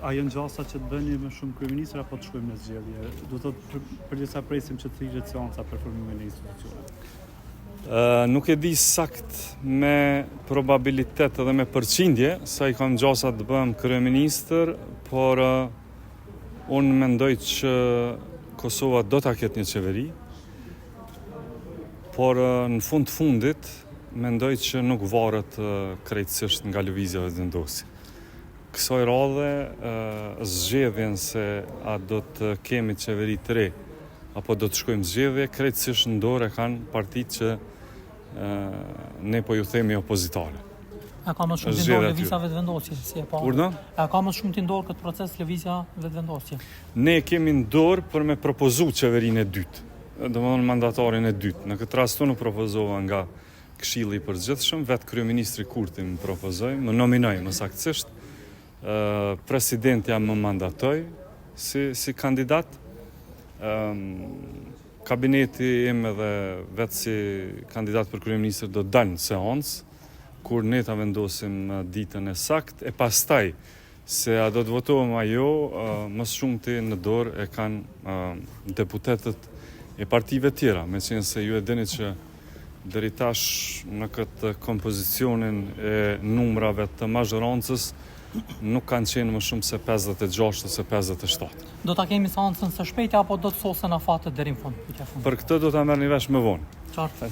A janë gjasa që të bëheni më shumë kryeministër apo të shkojmë në zgjedhje? Do të thotë përderisa presim që të thirret seanca për formimin e institucioneve. Uh, nuk e di sakt me probabilitet edhe me përqindje sa i kam gjasat të bëhem kryeministër, por uh, unë mendoj që Kosova do ta ketë një qeveri, por uh, në fund të fundit mendoj që nuk varet uh, krejtësisht nga lëvizja Vetëvendosje. Kësaj radhe zgjedhjen se a do të kemi qeveri të re apo do të shkojmë zgjedhje, krejtësisht në dorë e kanë partitë që ne po ju themi opozitare. A ka më shumë të ndorë lëvizja Vetëvendosje, si e pa? Urdhëro? A ka më shumë të ndorë këtë proces lëvizja Vetëvendosje? Ne kemi në dorë për me propozu qeverinë e dytë, domethënë mandatarin e dytë. Në këtë rast unë u propozova nga Këshilli i Përgjithshëm, vetë kryeministri Kurti më propozoi, më nominoi më saktësisht, presidentja më mandatoi si si kandidat. Kabineti im edhe vetë si kandidat për kryeministër do të dalë në seancë kur ne ta vendosim ditën e saktë e pastaj Se a do të votohem a jo, më së shumti në dorë e kanë deputetët e partive tjera, meqenëse ju e dini që deri tash në këtë kompozicionin e numrave të mazhorancës nuk kanë qenë më shumë se 56 ose 57. Do ta kemi seancën së shpejti apo do të sosen afatet deri në fund? Për këtë do ta merrni vesh më vonë. Qartë.